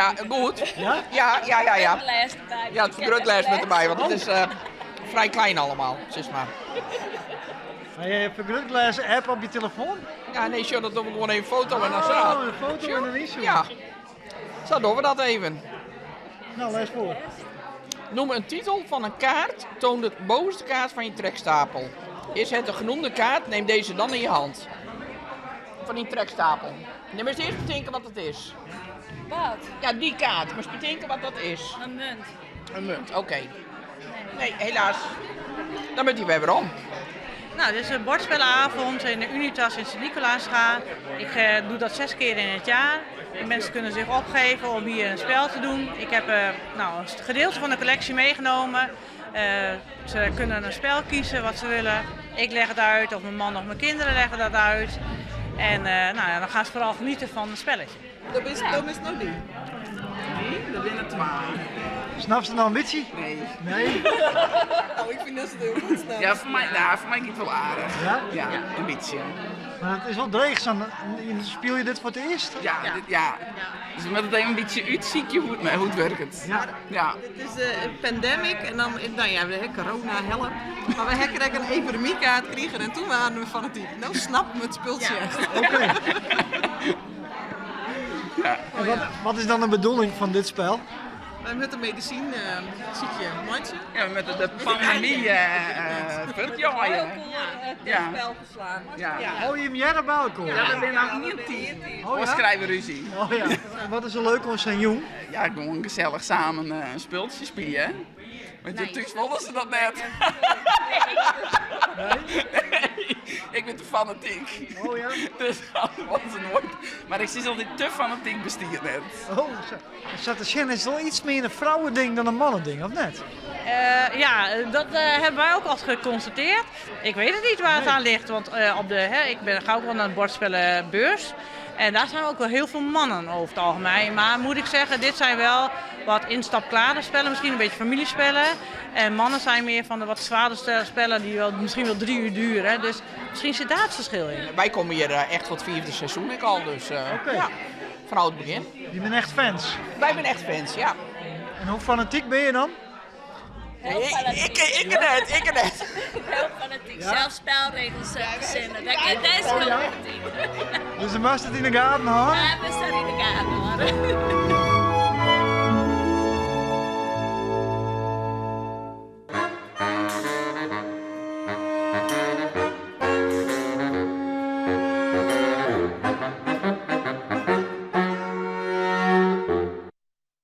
Ja, goed. Ja? Ja, ja, ja, ja. Fergrutglês derby. Ja, it fergrutglês moat derby, want it is frij klein allemaal, sis mar. Ha je in fergrutglês-app op je telefoan? Ja, nee, sjoch, dat dogge we gewoan even foto en dan sa. Oh, een foto en dan is Ja, sa dogge we dat even. Nou, lês foar. Noem een titel van een kaart, toon de bovenste kaart van je trekstapel. Is het de genoemde kaart, neem deze dan in je hand. Fan dyn trekstapel. Nim ris earst betinke wat it is. Wat? Ja, dy kaart. Moatst betinke wat dat is. In munt. In munt, oké. Nee, helaas. Dan moat hy wer werom. Nou, dit is een bordspellenavond in de Unitas in Sint-Nicolaasga. Ik eh, doe dat zes keer in het jaar. En mensen kunnen zich opgeven om hier een spel te doen. Ik heb eh, nou, een gedeelte van de collectie meegenomen. Eh, ze kunnen een spel kiezen wat ze willen. Ik leg het uit, of mijn man of mijn kinderen leggen dat uit. En eh, nou ja, dan gaan ze vooral genieten van het spelletje. Dat is, dat is nog niet. Nee, dat binne twa. Snapst de ambitie? Nee. Nee? Nou, ik vind dat ze het heel goed snappen. Ja, foar my, nou, foar my giet it wol aardich. Ja? Ja, in bytsje. Mar it is wol dreech, sa'n, spylje je dit foar it earst? Ja, dit, ja. Dus we moatte it even in bytsje útsykje hoe't it, hoe't it wurket. Ja. Ja. It is in pandemic en dan, nou ja, we ha corona, help. Mar we ha krekt in epidemykaart krigen en toen waarden we fanatyk. No snappen we it spultsje echt. Oké. Ja. En wat, wat is dan de bedoeling fan dit spel? Wy moatte medisyn sykje, meitsje. Ja, we moatte de pandemy fuortjeie. Ja. Spel ferslaan. Ja. Oh, jim hearre by elkoar? Ja, we binne no ien team. Oh, Oars ja? krije we rúzje. Oh ja. En wat is der leuk oan sa'n jûn? Ja, gewoan gesellich samen in spultsje spylje. Want hjir thús wolle se dat net. Nee? Nee, ik bin te fanatyk. Oh ja? Dus dat wolle se noait. Mar ik sis altyd, te fanatyk bestiet net. Oh, sa. Sa te sjen is it wol iets mear in frouweding dan in manneding, of net? Eh, ja, dat eh, hebben wij ook al geconstateerd. Ik weet het niet waar het aan ligt, want eh, op de, hè, ik ben, ga ook wel naar de bordspellenbeurs. En daar zijn ook wel heel veel mannen over het algemeen. Maar moet ik zeggen, dit zijn wel wat instapklare spellen, misschien een beetje familiespellen. En mannen zijn meer van de wat zwaardere spellen die wel, misschien wel 3 uur duren. Dus misschien zit daar het verschil in. Wy komme hjir echt foar it fiifde seizoen ek al, dus Oké. ja, fanôf it begjin. Je bent echt fans. Wy binne echt fans, ja. En hoe fanatyk binne je dan? Heel Ik, fanatiek. ik, ik net, ik net. Heel fanatiek. Zelf spelregels verzinnen. Dat, dat is heel fanatiek. Dus do moatst it yn de gaten hâlde? Ja, we staan in de gaten hoor.